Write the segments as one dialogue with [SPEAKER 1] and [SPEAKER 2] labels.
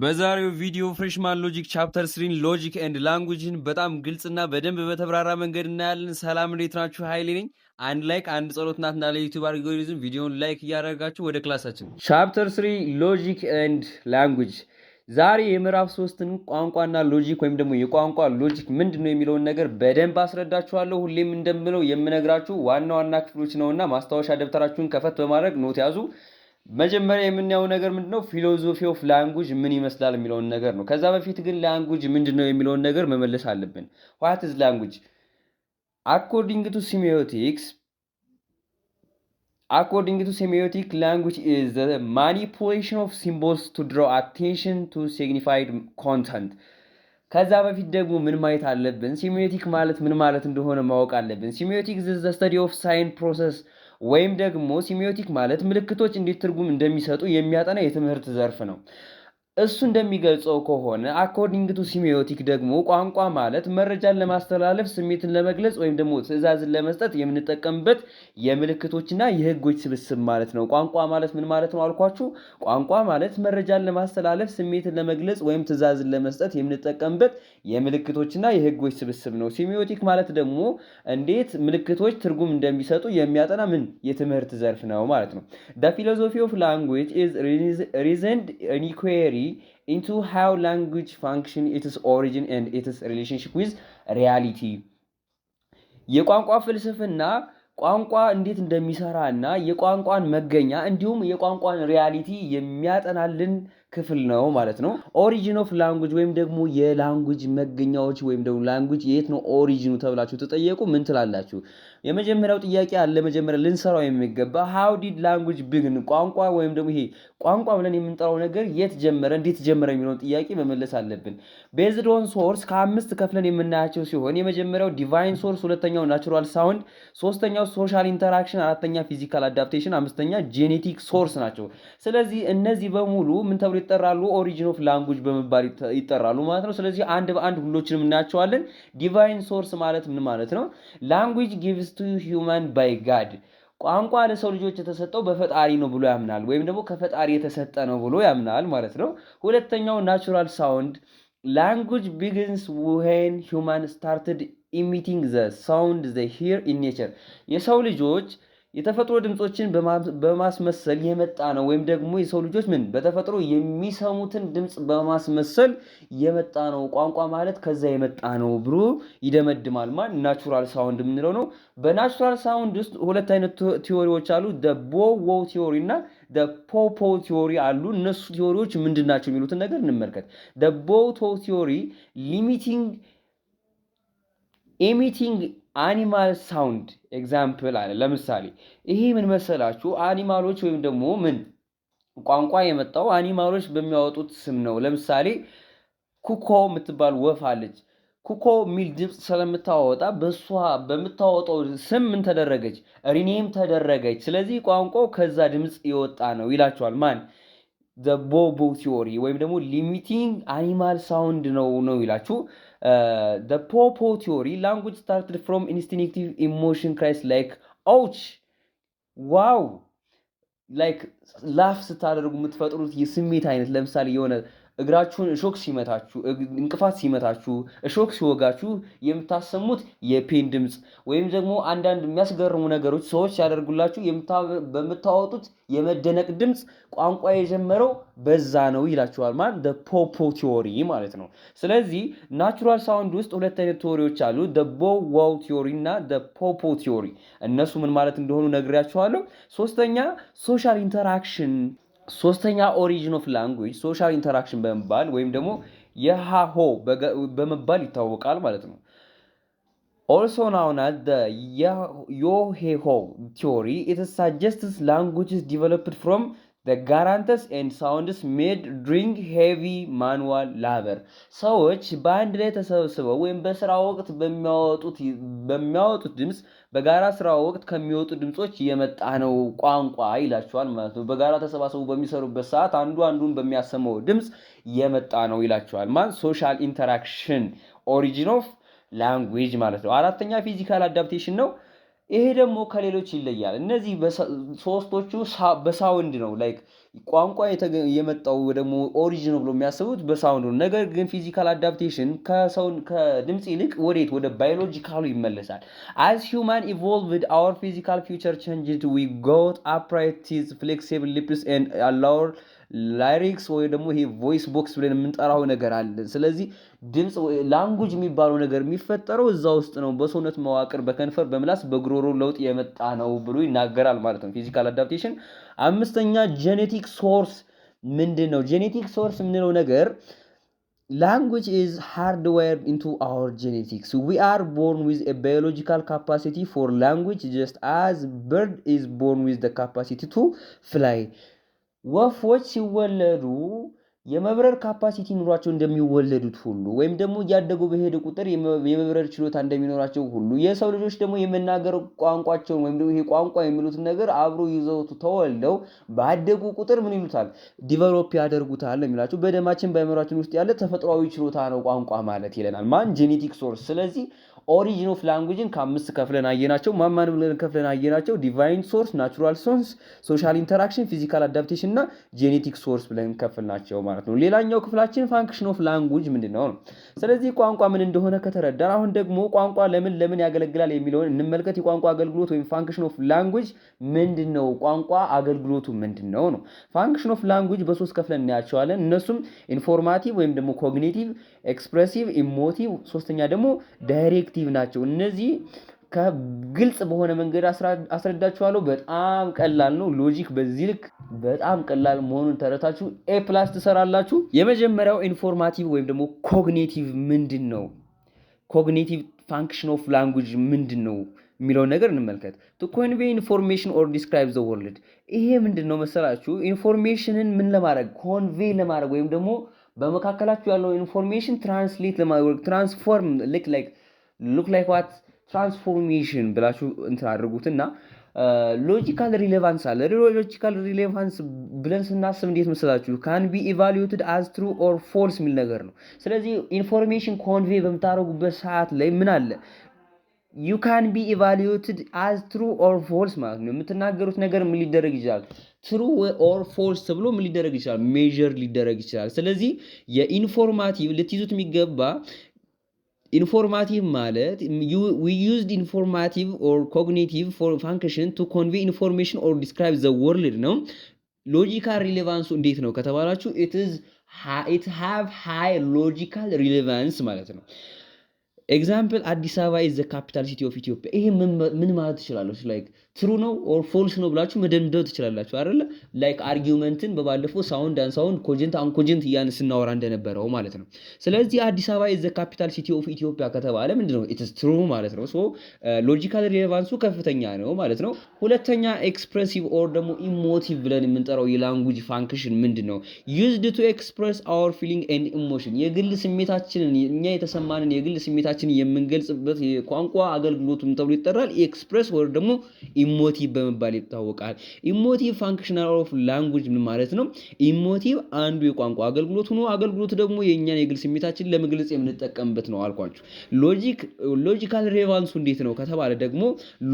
[SPEAKER 1] በዛሬው ቪዲዮ freshman logic chapter 3 ን logic and language ን በጣም ግልጽና በደንብ በተብራራ መንገድ እናያለን። ሰላም፣ እንዴት ናችሁ? ሀይሌ ነኝ። አንድ like አንድ ጸሎት ናትና ለ YouTube algorithm ቪዲዮን like እያደረጋችሁ ወደ ክላሳችን። Chapter 3, logic and language። ዛሬ የምዕራፍ 3ን ቋንቋና logic ወይም ደግሞ የቋንቋ logic ምንድን ነው የሚለውን ነገር በደንብ አስረዳችኋለሁ። ሁሌም እንደምለው የምነግራችሁ ዋና ዋና ክፍሎች ነውና ማስታወሻ ደብተራችሁን ከፈት በማድረግ note ያዙ። መጀመሪያ የምናየው ነገር ምንድነው? Philosophy of language ምን ይመስላል የሚለውን ነገር ነው። ከዛ በፊት ግን language ምንድን ነው የሚለውን ነገር መመለስ አለብን። What is language? According to semiotic, language is the manipulation of symbols to draw attention to signified content። ከዛ በፊት ደግሞ ምን ማየት አለብን? Semiotic ማለት ምን ማለት እንደሆነ ማወቅ አለብን። Semiotic is the study of sign process ወይም ደግሞ semiotic ማለት ምልክቶች እንዴት ትርጉም እንደሚሰጡ የሚያጠና የትምህርት ዘርፍ ነው። እሱ እንደሚገልጸው ከሆነ፣ according to semiotic ደግሞ ቋንቋ ማለት መረጃን ለማስተላለፍ፣ ስሜትን ለመግለጽ ወይም ደግሞ ትዕዛዝን ለመስጠት የምንጠቀምበት የምልክቶችና የሕጎች ስብስብ ማለት ነው። ቋንቋ ማለት ምን ማለት ነው አልኳችሁ? ቋንቋ ማለት መረጃን ለማስተላለፍ፣ ስሜትን ለመግለጽ ወይም ትዕዛዝን ለመስጠት የምንጠቀምበት የምልክቶችና የሕጎች ስብስብ ነው። Semiotic ማለት ደግሞ እንዴት ምልክቶች ትርጉም እንደሚሰጡ የሚያጠና ምን የትምህርት ዘርፍ ነው ማለት ነው። The philosophy of language is reasoned inquiry into how language function, its origin and its relationship with reality። የቋንቋ ፍልስፍና ቋንቋ እንዴት እንደሚሰራ እና የቋንቋን መገኛ እንዲሁም የቋንቋን reality የሚያጠናልን ክፍል ነው ማለት ነው። Origin of language ወይም ደግሞ የ language መገኛዎች ወይም ደግሞ language የት ነው origin ኑ ተብላችሁ ተጠየቁ ምን ትላላችሁ? የመጀመሪያው ጥያቄ አለ፣ መጀመሪያ ልንሰራው የሚገባ፣ how did language begin? ቋንቋ ወይም ደግሞ ይሄ ቋንቋ ብለን የምንጠራው ነገር የት ጀመረ፣ እንዴት ጀመረ የሚለውን ጥያቄ መመለስ አለብን። Based on source ከአምስት ከፍለን የምናያቸው ሲሆን የመጀመሪያው divine source፣ ሁለተኛው natural sound፣ ሶስተኛው social interaction፣ አራተኛ physical adaptation፣ አምስተኛ genetic source ናቸው። ስለዚህ እነዚህ በሙሉ ምን ተብሎ ይጠራሉ? Origin of language በመባል ይጠራሉ ማለት ነው። ስለዚህ አንድ በአንድ ሁሎችንም እናያቸዋለን። Divine source ማለት ምን ማለት ነው? Language gives to human by God። ቋንቋ ለሰው ልጆች የተሰጠው በፈጣሪ ነው ብሎ ያምናል፣ ወይም ደግሞ ከፈጣሪ የተሰጠ ነው ብሎ ያምናል ማለት ነው። ሁለተኛው natural sound። Language begins when human started imitating the sound they hear in nature። የሰው ልጆች የተፈጥሮ ድምፆችን በማስመሰል የመጣ ነው። ወይም ደግሞ የሰው ልጆች ምን በተፈጥሮ የሚሰሙትን ድምፅ በማስመሰል የመጣ ነው። ቋንቋ ማለት ከዛ የመጣ ነው ብሎ ይደመድማል። ማን? Natural sound የምንለው ነው። በ natural sound ውስጥ ሁለት አይነት theory ዎች አሉ። Bow wow theory እና pow pow theory አሉ። እነሱ theory ዎች ምንድን ናቸው የሚሉትን ነገር እንመልከት። Bow wow theory limiting imitating animal sound example አለ። ለምሳሌ ይሄ ምን መሰላችሁ? Animal ኦች ወይም ደግሞ ምን ቋንቋ የመጣው animal ኦች በሚያወጡት ስም ነው። ለምሳሌ ኩኮ የምትባል ወፍ አለች። ኩኮ የሚል ድምፅ ስለምታወጣ በእሷ በምታወጣው ስም ምን ተደረገች? Rename ተደረገች። ስለዚህ ቋንቋው ከዛ ድምፅ የወጣ ነው ይላቸዋል። ማን? Bow wow theory ወይም ደግሞ imitating animal sound ነው ይላችሁ። Pow pow theory, language started from instinctive emotion cries like ouch, wow, like laugh ስታደርጉ የምትፈጥሩት የስሜት አይነት። ለምሳሌ የሆነ እግራችሁን እሾክ ሲመታችሁ፣ እንቅፋት ሲመታችሁ፣ እሾክ ሲወጋችሁ የምታሰሙት የ pain ድምፅ ወይም ደግሞ አንዳንድ የሚያስገርሙ ነገሮች ሰዎች ሲያደርጉላችሁ በምታወጡት የመደነቅ ድምፅ ቋንቋ የጀመረው በዛ ነው ይላችኋል። ማለት pow pow theory ማለት ነው። ስለዚህ natural sound ውስጥ ሁለት አይነት theory ዎች አሉ። Bow wow theory እና pow pow theory። እነሱ ምን ማለት እንደሆኑ ነግሬያችኋለሁ። ሶስተኛ social interaction። ሶስተኛ origin of language social interaction በመባል ወይም ደግሞ የሃሆ በመባል ይታወቃል ማለት ነው። Also known as yo-hey-ho theory, it suggests languages developed from grunts and sounds made during heavy manual labor። ሰዎች በአንድ ላይ ተሰብስበው ወይም በስራ ወቅት በሚያወጡት ድምፅ፣ በጋራ ስራ ወቅት ከሚወጡ ድምፆች የመጣ ነው ቋንቋ ይላቸዋል ማለት ነው። በጋራ ተሰባስበው በሚሰሩበት ሰዓት አንዱ አንዱን በሚያሰማው ድምፅ የመጣ ነው ይላቸዋል። ማን? Social interaction origin of language ማለት ነው። አራተኛ physical adaptation ነው። ይሄ ደግሞ ከሌሎች ይለያል። እነዚህ ሶስቶቹ በ sound ነው፣ like ቋንቋ የመጣው ደግሞ origin ነው ብሎ የሚያስቡት በ sound ነው። ነገር ግን physical adaptation ከሰው ከድምፅ ይልቅ ወዴት? ወደ biological ኡ ይመለሳል። As human evolved, our physical feature changed. We got upright teeth, flexible lips and lower larynx ወይ ደግሞ ይሄ voice box ብለን የምንጠራው ነገር አለ። ስለዚህ ድምፅ language የሚባለው ነገር የሚፈጠረው እዛ ውስጥ ነው። በሰውነት መዋቅር፣ በከንፈር፣ በምላስ፣ በጉሮሮ ለውጥ የመጣ ነው ብሎ ይናገራል ማለት ነው physical adaptation። አምስተኛ genetic source ምንድን ነው? Genetic source የምንለው ነገር language is hardwired into our genetics. We are born with a biological capacity for language, just as bird is born with the capacity to fly. ወፎች ሲወለዱ የመብረር capacity ኑሯቸው እንደሚወለዱት ሁሉ ወይም ደግሞ እያደጉ በሄደ ቁጥር የመብረር ችሎታ እንደሚኖራቸው ሁሉ የሰው ልጆች ደግሞ የመናገር ቋንቋቸውን ወይም ደግሞ ይሄ ቋንቋ የሚሉትን ነገር አብሮ ይዘውት ተወልደው ባደጉ ቁጥር ምን ይሉታል? Develop ያደርጉታል ነው የሚላቸው። በደማችን በአእምሯችን ውስጥ ያለ ተፈጥሯዊ ችሎታ ነው ቋንቋ ማለት ይለናል። ማን? Genetic source። ስለዚህ origin of language ን ከአምስት ከፍለን አየናቸው። ማን ማን ብለን ከፍለን አየናቸው? Divine source፣ natural source፣ social interaction፣ physical adaptation እና genetic source ብለን ከፍልናቸው ማለት ነው። ሌላኛው ክፍላችን function of language ምንድን ነው ነው። ስለዚህ ቋንቋ ምን እንደሆነ ከተረዳን አሁን ደግሞ ቋንቋ ለምን ለምን ያገለግላል የሚለውን እንመልከት። የቋንቋ አገልግሎት ወይም function of language ምንድን ነው? ቋንቋ አገልግሎቱ ምንድን ነው ነው። Function of language በሶስት ከፍለን እናያቸዋለን። እነሱም informative ወይም ደግሞ cognitive፣ expressive፣ emotive፣ ሶስተኛ ደግሞ directive ናቸው። እነዚህ ከግልጽ በሆነ መንገድ አስረዳችኋለሁ። በጣም ቀላል ነው። Logic በዚህ ልክ በጣም ቀላል መሆኑን ተረድታችሁ A+ ትሰራላችሁ። የመጀመሪያው informative ወይም ደግሞ cognitive ምንድን ነው? Cognitive function of language ምንድን ነው የሚለውን ነገር እንመልከት። To convey information or describe the world። ይሄ ምንድን ነው መሰላችሁ? Information ን ምን ለማድረግ? Convey ለማድረግ ወይም ደግሞ በመካከላችሁ ያለው information translate ለማድረግ፣ transform look like what transformation ብላችሁ እንትን አድርጉትና logical relevance አለ። Logical relevance ብለን ስናስብ እንዴት መሰላችሁ? Can be evaluated as true or false የሚል ነገር ነው። ስለዚህ information convey በምታደርጉበት ሰዓት ላይ ምን አለ? You can be evaluated as true or false ማለት ነው። የምትናገሩት ነገር ምን ሊደረግ ይችላል? True or false ተብሎ ምን ሊደረግ ይችላል? Measure ሊደረግ ይችላል። ስለዚህ የ informative ልትይዙት የሚገባ informative ማለት we used informative or cognitive function to convey information or describe the world ነው። Logical relevance ኡ እንዴት ነው ከተባላችሁ it have high logical relevance ማለት ነው። Example, አዲስ አበባ is the capital city of Ethiopia። ይሄ ምን ማለት ትችላላችሁ? Like true ነው or false ነው ብላችሁ መደምደም ትችላላችሁ አይደለ? Like argument ን በባለፈው sound unsound፣ cogent uncogent እያልን ስናወራ እንደነበረው ማለት ነው። ስለዚህ አዲስ አበባ is the capital city of Ethiopia ከተባለ ምንድነው? It's true ማለት ነው። So logical relevance ኡ ከፍተኛ ነው ማለት ነው። ሁለተኛ expressive or ደግሞ emotive ብለን የምንጠራው የ language function ምንድን ነው? Used to express our feeling and emotion። የግል ስሜታችንን፣ እኛ የተሰማንን የግል ስሜታችንን የምንገልጽበት የቋንቋ አገልግሎቱም ተብሎ ይጠራል። Express ወይ ደግሞ emotive በመባል ይታወቃል። Emotive functional of language ምን ማለት ነው? Emotive አንዱ የቋንቋ አገልግሎት ሆኖ አገልግሎቱ ደግሞ የእኛን የግል ስሜታችንን ለመግለጽ የምንጠቀምበት ነው አልኳችሁ። Logical relevance ኡ እንዴት ነው ከተባለ ደግሞ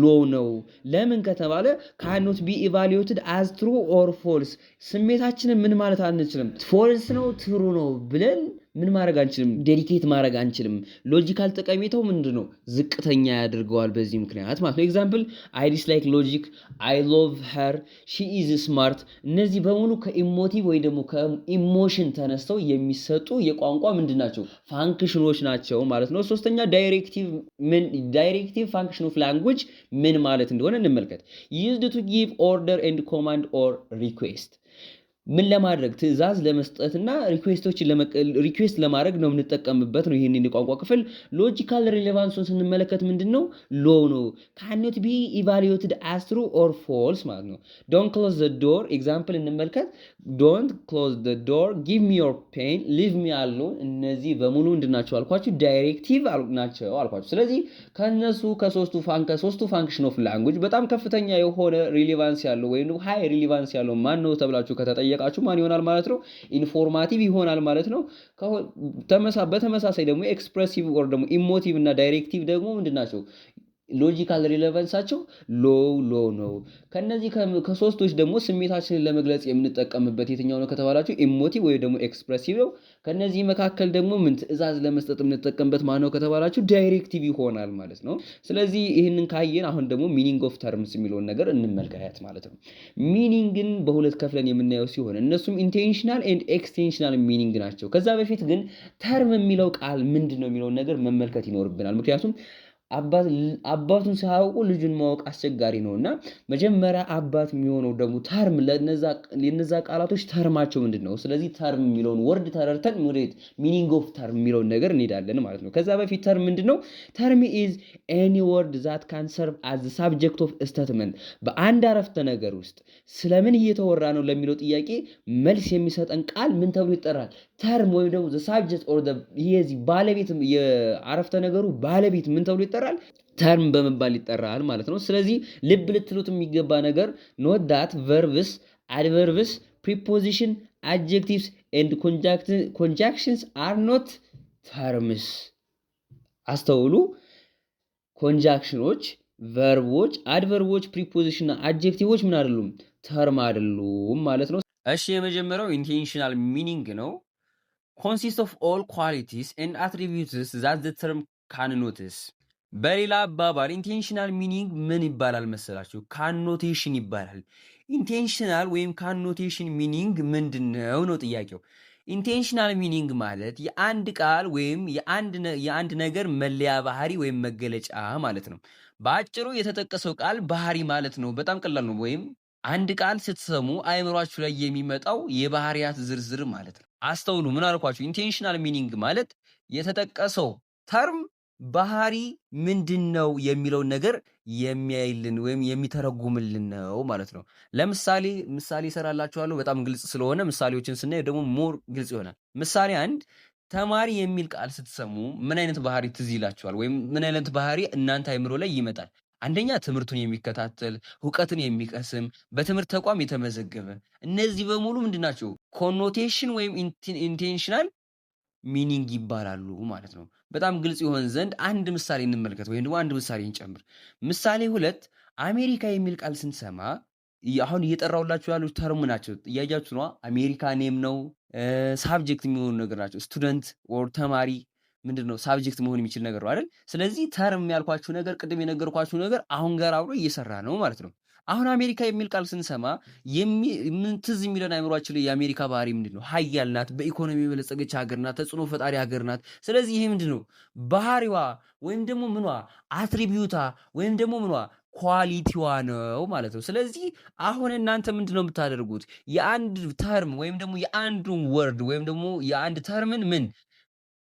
[SPEAKER 1] low ነው። ለምን ከተባለ ካኖት ቢ ኢቫሉዌትድ አዝ ትሩ ኦር ፎልስ። ስሜታችንን ምን ማለት አንችልም። False ነው true ነው ብለን ምን ማድረግ አንችልም፣ dedicate ማድረግ አንችልም። Logical ጠቀሜታው ምንድን ነው? ዝቅተኛ ያደርገዋል በዚህ ምክንያት ማለት ነው። Example, I dislike logic፣ I love her፣ she is smart። እነዚህ በሙሉ ከ emotive ወይ ደግሞ ከ emotion ተነስተው የሚሰጡ የቋንቋ ምንድን ናቸው? Function ኖች ናቸው ማለት ነው። ሶስተኛ directive ምን directive function of language ምን ማለት እንደሆነ እንመልከት። Used to give order and command or request። ምን ለማድረግ? ትዕዛዝ ለመስጠትና request ኦችን request ለማድረግ ነው የምንጠቀምበት ነው። ይህንን የቋንቋ ክፍል logical relevance ኡን ስንመለከት ምንድን ነው? ሎው ነው። ካኖት ቢ ኢቫሉዌትድ አስ ትሩ ኦር ፎልስ ማለት ነው። Don't close the door፣ example እንመልከት። Don't close the door፣ give me your pen፣ leave me alone። እነዚህ በሙሉ ምንድን ናቸው አልኳችሁ? Directive ናቸው አልኳችሁ። ስለዚህ ከነሱ ከሶስቱ function of language በጣም ከፍተኛ የሆነ relevance ያለው ወይም high relevance ያለው ማን ነው ተብላችሁ ከተጠየቃችሁ ማን ይሆናል ማለት ነው? Informative ይሆናል ማለት ነው። በተመሳሳይ ደግሞ expressive or ደግሞ emotive እና directive ደግሞ ምንድን ናቸው? Logical relevance ኣቸው low low ነው። ከነዚህ ከሶስቶች ደግሞ ስሜታችንን ለመግለጽ የምንጠቀምበት የትኛው ነው ከተባላችሁ emotive ወይ ደግሞ expressive ነው። ከነዚህ መካከል ደግሞ ምን ትዕዛዝ ለመስጠት የምንጠቀምበት ማነው ከተባላችሁ directive ይሆናል ማለት ነው። ስለዚህ ይህንን ካየን አሁን ደግሞ meaning of terms የሚለውን ነገር እንመልከት ማለት ነው። Meaning ን በሁለት ከፍለን የምናየው ሲሆን እነሱም intensional and extensional meaning ናቸው። ከዛ በፊት ግን term የሚለው ቃል ምንድን ነው የሚለውን ነገር መመልከት ይኖርብናል። ምክንያቱም አባቱን ሳያውቁ ልጁን ማወቅ አስቸጋሪ ነው። እና መጀመሪያ አባት የሚሆነው ደግሞ term የነዛ ቃላቶች term ኣቸው ምንድን ነው? ስለዚህ term የሚለውን word ተረድተን ወዴት meaning of term የሚለውን ነገር እንሄዳለን ማለት ነው። ከዛ በፊት term ምንድን ነው? Term is any word that can serve as subject of statement። በአንድ አረፍተ ነገር ውስጥ ስለምን እየተወራ ነው ለሚለው ጥያቄ መልስ የሚሰጠን ቃል ምን ተብሎ ይጠራል? Term ወይም ደግሞ subject or የዚህ ባለቤት፣ የአረፍተ ነገሩ ባለቤት ምን ተብሎ ይጠራል? Term በመባል ይጠራል ማለት ነው። ስለዚህ ልብ ልትሉት የሚገባ ነገር note that verbs, adverbs, preposition, adjectives and conjunctions are not terms። አስተውሉ። Conjunction ኖች፣ verb ኦች፣ adverb ኦች፣ preposition እና adjective ኦች ምን አይደሉም? Term አይደሉም ማለት ነው። እሺ፣ የመጀመሪያው intensional meaning ነው። Consist of all qualities and attributes that the term connotes። በሌላ አባባል intensional meaning ምን ይባላል መሰላችሁ? Connotation ይባላል። Intensional ወይም connotation meaning ምንድን ነው ነው ጥያቄው። Intensional meaning ማለት የአንድ ቃል ወይም የአንድ ነገር መለያ ባህሪ ወይም መገለጫ ማለት ነው። በአጭሩ የተጠቀሰው ቃል ባህሪ ማለት ነው። በጣም ቀላል ነው። ወይም አንድ ቃል ስትሰሙ አእምሯችሁ ላይ የሚመጣው የባህሪያት ዝርዝር ማለት ነው። አስተውሉ። ምን አልኳችሁ? Intensional meaning ማለት የተጠቀሰው term ባህሪ ምንድን ነው የሚለውን ነገር የሚያይልን ወይም የሚተረጉምልን ነው ማለት ነው። ለምሳሌ ምሳሌ እሰራላችኋለሁ። በጣም ግልጽ ስለሆነ ምሳሌዎችን ስናይ ደግሞ more ግልጽ ይሆናል። ምሳሌ 1፣ ተማሪ የሚል ቃል ስትሰሙ ምን አይነት ባህሪ ትዝ ይላችኋል? ወይም ምን አይነት ባህሪ እናንተ አይምሮ ላይ ይመጣል? አንደኛ ትምህርቱን የሚከታተል፣ እውቀትን የሚቀስም፣ በትምህርት ተቋም የተመዘገበ። እነዚህ በሙሉ ምንድን ናቸው? Connotation ወይም intensional meaning ይባላሉ ማለት ነው። በጣም ግልጽ ይሆን ዘንድ አንድ ምሳሌ እንመልከት ወይም ደግሞ አንድ ምሳሌ እንጨምር። ምሳሌ 2፣ አሜሪካ የሚል ቃል ስንሰማ አሁን እየጠራሁላችሁ ያሉ term ናቸው። እያያችሁ ነዋ። አሜሪካ name ነው፣ subject የሚሆኑ ነገር ናቸው። Student or ተማሪ ምንድን ነው? Subject መሆን የሚችል ነገር ነው አይደል? ስለዚህ term ያልኳችሁ ነገር፣ ቅድም የነገርኳችሁ ነገር አሁን ጋር አብሮ እየሰራ ነው ማለት ነው። አሁን አሜሪካ የሚል ቃል ስንሰማ ምን ትዝ የሚለን አይምሯችን ላይ? የአሜሪካ ባህሪ ምንድን ነው? ሀያል ናት፣ በኢኮኖሚ የበለጸገች ሀገር ናት፣ ተጽዕኖ ፈጣሪ ሀገር ናት። ስለዚህ ይሄ ምንድን ነው? ባህሪዋ ወይም ደግሞ ምኗ፣ attribute ኣ ወይም ደግሞ ምኗ፣ quality ዋ ነው ማለት ነው። ስለዚህ አሁን እናንተ ምንድን ነው የምታደርጉት? የአንድ term ወይም ደግሞ የአንዱን word ወይም ደግሞ የአንድ term ን ምን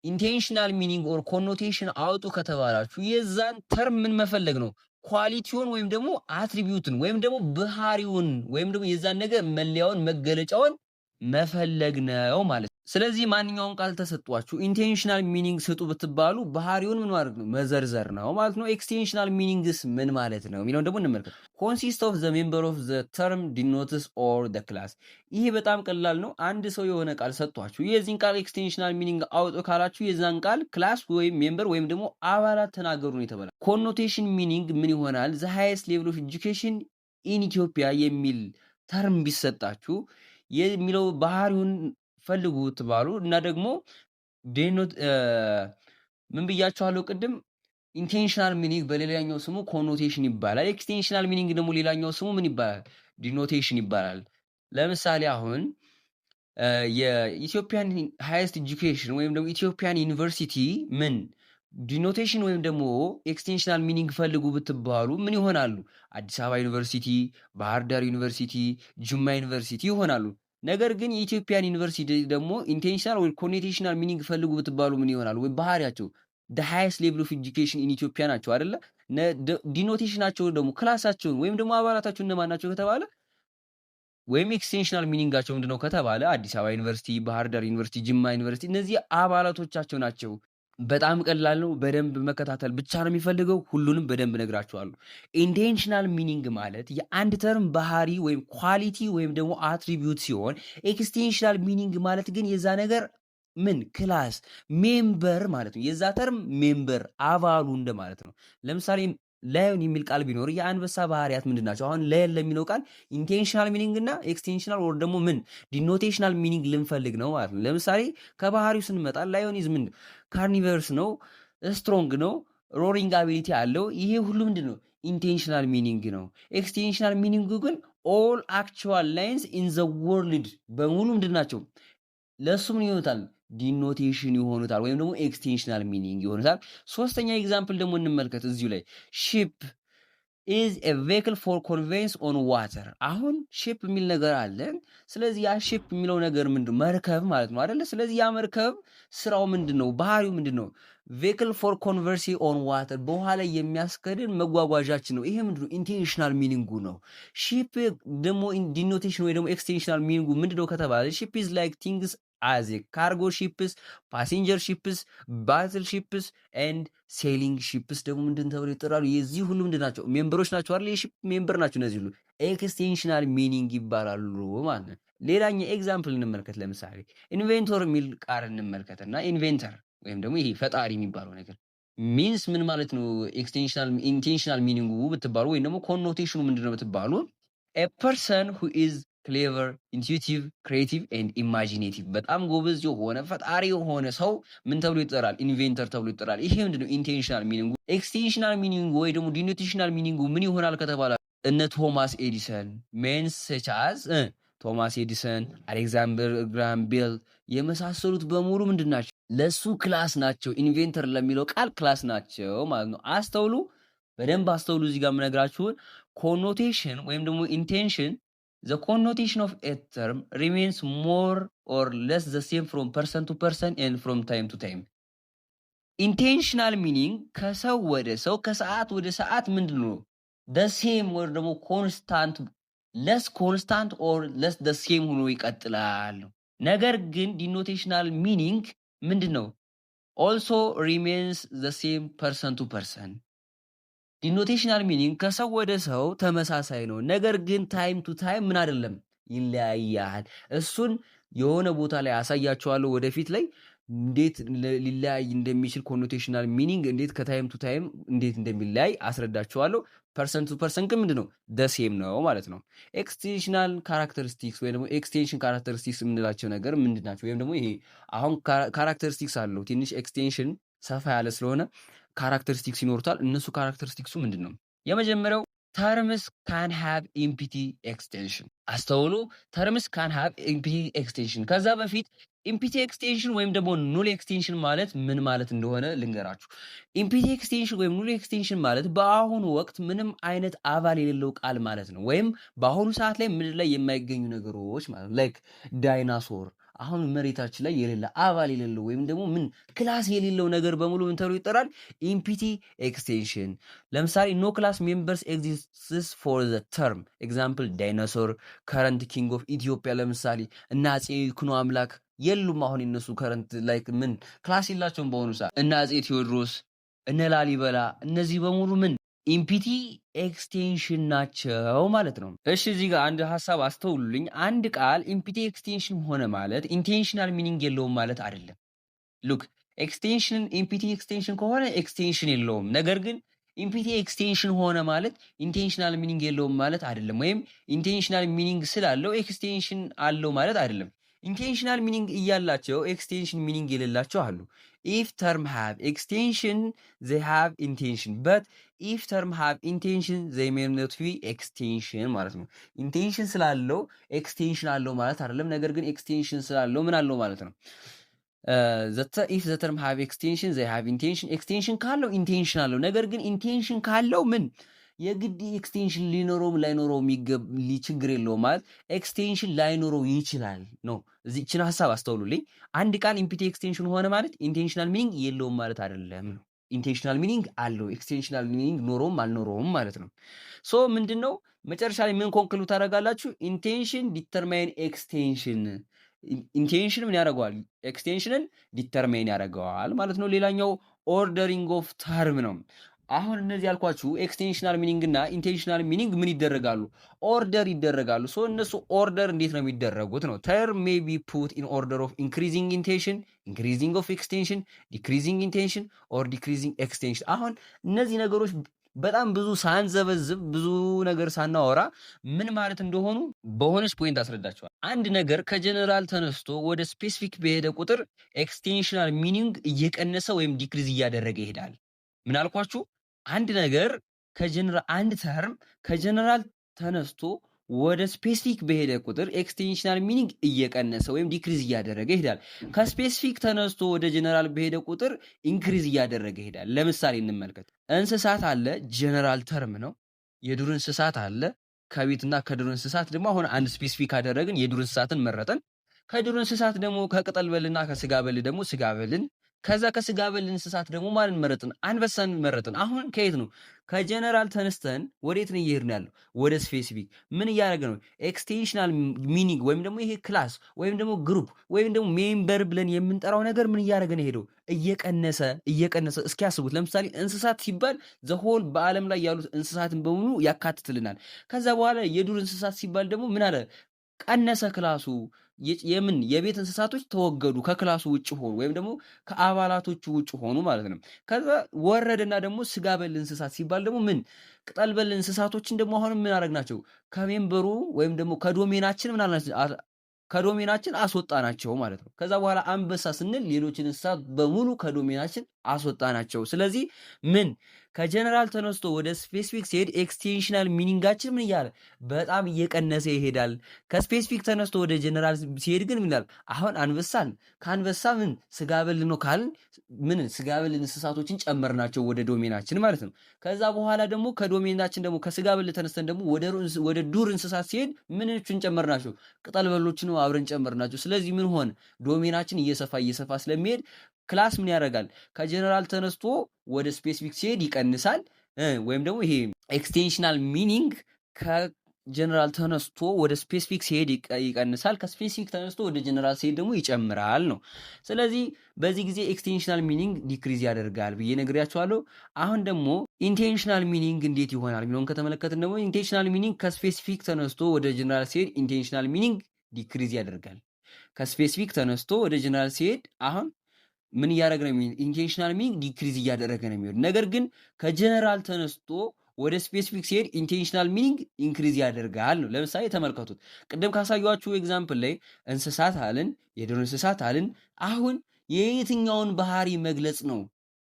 [SPEAKER 1] intensional meaning or connotation አውጡ ከተባላችሁ የዛን term ምን መፈለግ ነው? Quality ውን ወይም ደግሞ attribute ን ወይም ደግሞ ባህሪውን ወይም ደግሞ የዛን ነገር መለያውን፣ መገለጫውን መፈለግ ነው ማለት ነው። ስለዚህ ማንኛውም ቃል ተሰጧችሁ intensional meaning ስጡ ብትባሉ ባህሪውን ምን ማድረግ ነው? መዘርዘር ነው ማለት ነው። Extensional meanings ምን ማለት ነው የሚለውን ደግሞ እንመልከት። Consist of the member of the term denotes or the class። ይሄ በጣም ቀላል ነው። አንድ ሰው የሆነ ቃል ሰጥቷችሁ የዚህን ቃል extensional meaning አውጡ ካላችሁ የዛን ቃል class ወይም member ወይም ደግሞ አባላት ተናገሩ ነው የተባለ። Connotation meaning ምን ይሆናል? The highest level of education in Ethiopia የሚል term ቢሰጣችሁ የሚለው ባህሪውን ፈልጉ ትባሉ እና ደግሞ ምን ብያችኋለሁ ቅድም? Intensional meaning በሌላኛው ስሙ connotation ይባላል። Extensional meaning ደግሞ ሌላኛው ስሙ ምን ይባላል? Denotation ይባላል። ለምሳሌ አሁን የ Ethiopian highest education ወይም ደግሞ Ethiopian university ምን denotation ወይም ደግሞ extensional meaning ፈልጉ ብትባሉ ምን ይሆናሉ? አዲስ አበባ ዩኒቨርሲቲ፣ ባህር ዳር ዩኒቨርሲቲ፣ ጅማ ዩኒቨርሲቲ ይሆናሉ። ነገር ግን የ Ethiopian university ደግሞ intensional ወይ connotational meaning ፈልጉ ብትባሉ ምን ይሆናሉ? ወይ ባህሪያቸው the highest level of education in Ethiopia ናቸው አይደለ? Denotation ኣቸው ደግሞ class ኣቸውን ወይም ደግሞ አባላታቸው እነማን ናቸው ከተባለ ወይም extensional meaning ኣቸው ምንድነው ከተባለ አዲስ አበባ ዩኒቨርሲቲ፣ ባህር ዳር ዩኒቨርሲቲ፣ ጅማ ዩኒቨርሲቲ እነዚህ አባላቶቻቸው ናቸው። በጣም ቀላል ነው። በደንብ መከታተል ብቻ ነው የሚፈልገው። ሁሉንም በደንብ ነግራችኋለሁ። Intensional meaning ማለት የአንድ term ባህሪ ወይም quality ወይም ደግሞ attribute ሲሆን extensional meaning ማለት ግን የዛ ነገር ምን class member ማለት ነው። የዛ term member አባሉ እንደማለት ነው። ለምሳሌ Lion የሚል ቃል ቢኖር የአንበሳ ባህሪያት ምንድን ናቸው? አሁን lion ለሚለው ቃል intensional meaning እና extensional ወይ ደግሞ ምን denotational meaning ልንፈልግ ነው ማለት ነው። ለምሳሌ ከባህሪው ስንመጣ lion is ምን carnivorous ነው፣ strong ነው፣ roaring ability አለው። ይሄ ሁሉ ምንድን ነው? Intensional meaning ነው። Extensional meaning ኡ ግን all actual lions in the world በሙሉ ምንድን ናቸው? ለእሱ ምን ይሆኑታል? Denotation ይሆኑታል፣ ወይም ደግሞ extensional meaning ይሆኑታል። ሶስተኛ example ደግሞ እንመልከት እዚሁ ላይ። Ship is a vehicle for conveyance on water። አሁን ship የሚል ነገር አለ። ስለዚህ ያ ship የሚለው ነገር ምንድን መርከብ ማለት ነው አይደለ? ስለዚህ ያ መርከብ ስራው ምንድን ነው? ባህሪው ምንድን ነው? Vehicle for conveyance on water፣ በውሃ ላይ የሚያስኬድን መጓጓዣችን ነው። ይሄ ምንድን ነው? Intensional meaning ኡ ነው። Ship ደግሞ denotation ወይ ደግሞ extensional meaning ኡ ምንድን ነው ከተባለ ship is like things as cargo ships፣ passenger ships፣ battle ships and sailing ships ደግሞ ምንድን ተብለው ይጠራሉ? የዚህ ሁሉ ምንድን ናቸው? Member ኦች ናቸው አይደል? የ ship member ናቸው። እነዚህ ሁሉ extensional meaning ይባላሉ ማለት ነው። ሌላኛ example እንመልከት። ለምሳሌ inventor የሚል ቃል እንመልከትና inventor ወይም ደግሞ ይሄ ፈጣሪ የሚባለው ነገር means ምን ማለት ነው? Extensional intensional meaning ኡ ብትባሉ ወይም ደግሞ connotation ኑ ምንድን ነው ብትባሉ a person who is clever፣ intuitive፣ creative and imaginative፣ በጣም ጎበዝ የሆነ ፈጣሪ የሆነ ሰው ምን ተብሎ ይጠራል? Inventor ተብሎ ይጠራል። ይሄ ምንድነው? Intensional meaning ኡ። Extensional meaning ኡ ወይ ደግሞ denotational meaning ኡ ምን ይሆናል ከተባለ እነ ቶማስ ኤዲሰን፣ men such as ቶማስ ኤዲሰን፣ አሌክዛንደር ግራሃም ቤል የመሳሰሉት በሙሉ ምንድን ናቸው? ለሱ class ናቸው። Inventor ለሚለው ቃል class ናቸው ማለት ነው። አስተውሉ፣ በደንብ አስተውሉ። እዚህ ጋር የምነግራችሁን connotation ወይም ደግሞ intention፣ the connotation of a term remains more or less the same from person to person and from time to time። Intensional meaning ከሰው ወደ ሰው፣ ከሰዓት ወደ ሰዓት ምንድን ነው the same ወይ ደግሞ constant፣ less constant or less the same ሆኖ ይቀጥላል። ነገር ግን denotational meaning ምንድን ነው? Also remains the same person to person። Denotational meaning ከሰው ወደ ሰው ተመሳሳይ ነው። ነገር ግን time to time ምን አይደለም፣ ይለያያል። እሱን የሆነ ቦታ ላይ አሳያችኋለሁ ወደፊት ላይ እንዴት ሊለያይ እንደሚችል፣ connotational meaning እንዴት ከ time to time እንዴት እንደሚለያይ አስረዳችኋለሁ። Person to person ግን ምንድን ነው the same ነው ማለት ነው። Extensional characteristics ወይም ደግሞ extension characteristics የምንላቸው ነገር ምንድን ናቸው? ወይም ደግሞ ይሄ አሁን characteristics አለው፣ ትንሽ extension ሰፋ ያለ ስለሆነ characteristics ይኖሩታል። እነሱ characteristics ኡ ምንድን ነው? የመጀመሪያው terms can have empty extension። አስተውሉ። Terms can have empty extension። ከዛ በፊት empty extension ወይም ደግሞ null extension ማለት ምን ማለት እንደሆነ ልንገራችሁ። Empty extension ወይም null extension ማለት በአሁኑ ወቅት ምንም አይነት አባል የሌለው ቃል ማለት ነው። ወይም በአሁኑ ሰዓት ላይ ምድር ላይ የማይገኙ ነገሮች ማለት ነው። Like dinosaur፣ አሁን መሬታችን ላይ የሌለ፣ አባል የሌለው ወይም ደግሞ ምን class የሌለው ነገር በሙሉ ምን ተብሎ ይጠራል? Empty extension። ለምሳሌ no class members exists for the term። Example dinosaur፣ current king of Ethiopia፣ ለምሳሌ እነ አፄ ይኩኖ አምላክ የሉም። አሁን የነሱ current like ምን class የላቸውም በአሁኑ ሰዓት። እነ አፄ ቴዎድሮስ፣ እነ ላሊበላ፣ እነዚህ በሙሉ ምን empty extension ናቸው ማለት ነው። እሺ፣ እዚህ ጋር አንድ ሀሳብ አስተውሉልኝ። አንድ ቃል empty extension ሆነ ማለት intensional meaning የለውም ማለት አይደለም። Look፣ extension empty extension ከሆነ extension የለውም። ነገር ግን empty extension ሆነ ማለት intensional meaning የለውም ማለት አይደለም። ወይም intensional meaning ስላለው extension አለው ማለት አይደለም። Intensional meaning እያላቸው extension meaning የሌላቸው አሉ። If term have extension, they have intension, but if term have intension, they may not be extension ማለት ነው። Intension ስላለው extension አለው ማለት አይደለም። ነገር ግን extension ስላለው ምን አለው ማለት ነው። If the term have extension, they have intension። Extension ካለው intension አለው። ነገር ግን intension ካለው ምን የግድ extension ሊኖረውም ላይኖረውም ችግር የለውም፣ ማለት extension ላይኖረው ይችላል ነው። እዚችን ሀሳብ አስተውሉልኝ። አንድ ቃል empty extension ሆነ ማለት intensional meaning የለውም ማለት አይደለም ነው። Intensional meaning አለው፣ extensional meaning ኖሮም አልኖረውም ማለት ነው። So ምንድን ነው መጨረሻ ላይ ምን conclude ታደርጋላችሁ? Intension determine extension። Intension ምን ያደርገዋል? Extension ን determine ያደርገዋል ማለት ነው። ሌላኛው ordering of term ነው። አሁን እነዚህ ያልኳችሁ extensional meaning እና intensional meaning ምን ይደረጋሉ? Order ይደረጋሉ። So እነሱ order እንዴት ነው የሚደረጉት ነው። Term may be put in order of increasing intension፣ increasing of extension፣ decreasing intension or decreasing extension። አሁን እነዚህ ነገሮች በጣም ብዙ ሳንዘበዝብ፣ ብዙ ነገር ሳናወራ ምን ማለት እንደሆኑ በሆነች point አስረዳችኋለሁ። አንድ ነገር ከጀነራል ተነስቶ ወደ specific በሄደ ቁጥር extensional meaning እየቀነሰ ወይም decrease እያደረገ ይሄዳል። ምን አልኳችሁ? አንድ ነገር ከጀነራል፣ አንድ term ከ general ተነስቶ ወደ specific በሄደ ቁጥር extensional meaning እየቀነሰ ወይም decrease እያደረገ ይሄዳል። ከ specific ተነስቶ ወደ ጀነራል በሄደ ቁጥር increase እያደረገ ይሄዳል። ለምሳሌ እንመልከት። እንስሳት አለ፣ general term ነው። የዱር እንስሳት አለ። ከቤትና ከዱር እንስሳት ደግሞ አሁን አንድ specific አደረግን፣ የዱር እንስሳትን መረጥን። ከዱር እንስሳት ደግሞ ከቅጠል በልና ከስጋ በል ደግሞ ስጋ በልን፣ ከዛ ከስጋ በል እንስሳት ደግሞ ማንን መረጥን? አንበሳን መረጥን። አሁን ከየት ነው? ከጀነራል ተነስተን ወዴት ነው እየሄድን ያለው? ወደ specific። ምን እያደረገ ነው? Extensional meaning ወይም ደግሞ ይሄ class ወይም ደግሞ group ወይም ደግሞ member ብለን የምንጠራው ነገር ምን እያደረገ ነው ሄደው? እየቀነሰ እየቀነሰ። እስኪ ያስቡት። ለምሳሌ እንስሳት ሲባል the whole በዓለም ላይ ያሉት እንስሳትን በሙሉ ያካትትልናል። ከዛ በኋላ የዱር እንስሳት ሲባል ደግሞ ምን አለ? ቀነሰ class ኡ። የምን የቤት እንስሳቶች ተወገዱ፣ ከ class ኡ ውጭ ሆኑ ወይም ደግሞ ከአባላቶቹ ውጭ ሆኑ ማለት ነው። ከዛ ወረደና ደግሞ ስጋ በል እንስሳት ሲባል ደግሞ ምን ቅጠል በል እንስሳቶችን ደግሞ አሁንም ምን አደረግናቸው? ከ member ኡ ወይም ደግሞ ከ domain ኣችን ምን ከ domain ኣችን አስወጣናቸው ማለት ነው። ከዛ በኋላ አንበሳ ስንል ሌሎችን እንስሳት በሙሉ ከ domain ኣችን አስወጣናቸው። ስለዚህ ምን ከጀነራል ተነስቶ ወደ specific ሲሄድ extensional meaning ኣችን ምን እያለ በጣም እየቀነሰ ይሄዳል። ከ specific ተነስቶ ወደ ጀነራል ሲሄድ ግን ምን ይላል? አሁን አንበሳን ከአንበሳ ምን ስጋ በል ነው ካልን ምን ስጋ በል እንስሳቶችን ጨመርናቸው ወደ domain ኣችን ማለት ነው። ከዛ በኋላ ደግሞ ከ domain ኣችን ደግሞ ከስጋ በል ተነስተን ደግሞ ወደ ዱር እንስሳት ሲሄድ ምንቹን ጨመርናቸው? ቅጠል በሎችን አብረን ጨመርናቸው። ስለዚህ ምን ሆነ? Domain ኣችን እየሰፋ እየሰፋ ስለሚሄድ class ምን ያደርጋል? ከጀነራል ተነስቶ ወደ specific ሲሄድ ይቀንሳል። ወይም ደግሞ ይሄ extensional meaning ከ ጀነራል ተነስቶ ወደ specific ሲሄድ ይቀንሳል። ከ specific ተነስቶ ወደ ጀነራል ሲሄድ ደግሞ ይጨምራል ነው። ስለዚህ በዚህ ጊዜ extensional meaning decrease ያደርጋል ብዬ ነግሬያችኋለሁ። አሁን ደግሞ intensional meaning እንዴት ይሆናል የሚለውን ከተመለከትን ደግሞ intensional meaning ከ specific ተነስቶ ወደ ጀነራል ሲሄድ intensional meaning decrease ያደርጋል። ከ specific ተነስቶ ወደ ጀነራል ሲሄድ አሁን ምን እያደረገ ነው? Intensional meaning decrease እያደረገ ነው የሚሄድ። ነገር ግን ከጀነራል ተነስቶ ወደ specific ሲሄድ intensional meaning increase ያደርጋል ነው። ለምሳሌ ተመልከቱት። ቅድም ካሳየኋችሁ example ላይ እንስሳት አልን፣ የዱር እንስሳት አልን። አሁን የየትኛውን ባህሪ መግለጽ ነው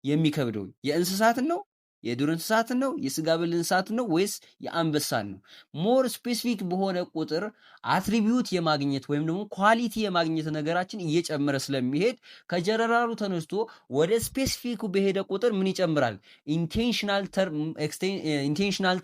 [SPEAKER 1] የሚከብደው? የእንስሳትን ነው? የዱር እንስሳትን ነው? የስጋ በል እንስሳትን ነው? ወይስ የአንበሳን ነው? More specific በሆነ ቁጥር attribute የማግኘት ወይም ደግሞ quality የማግኘት ነገራችን እየጨመረ ስለሚሄድ ከጀነራሉ ተነስቶ ወደ specific ኩ በሄደ ቁጥር ምን ይጨምራል? Intensional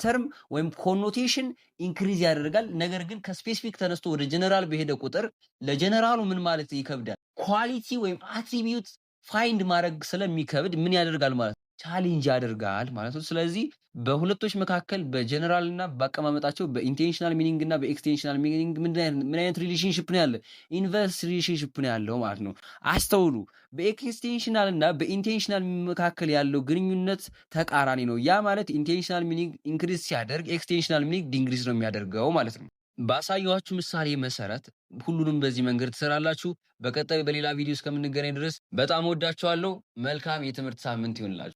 [SPEAKER 1] term ወይም connotation increase ያደርጋል። ነገር ግን ከ specific ተነስቶ ወደ ጀነራል በሄደ ቁጥር ለጀነራሉ ምን ማለት ይከብዳል? Quality ወይም attribute find ማድረግ ስለሚከብድ ምን ያደርጋል ማለት ነው? Challenge ያደርጋል ማለት ነው። ስለዚህ በሁለቶች መካከል በጀነራል እና በአቀማመጣቸው በ intensional meaning እና በ extensional meaning ምን አይነት relationship ነው ያለ? Inverse relationship ነው ያለው ማለት ነው። አስተውሉ። በ extensional እና በ intensional መካከል ያለው ግንኙነት ተቃራኒ ነው። ያ ማለት intensional meaning increase ሲያደርግ extensional meaning decrease ነው የሚያደርገው ማለት ነው። ባሳየኋችሁ ምሳሌ መሰረት ሁሉንም በዚህ መንገድ ትሰራላችሁ። በቀጣይ በሌላ ቪዲዮ እስከምንገናኝ ድረስ በጣም እወዳችኋለሁ። መልካም የትምህርት ሳምንት ይሁንላችሁ።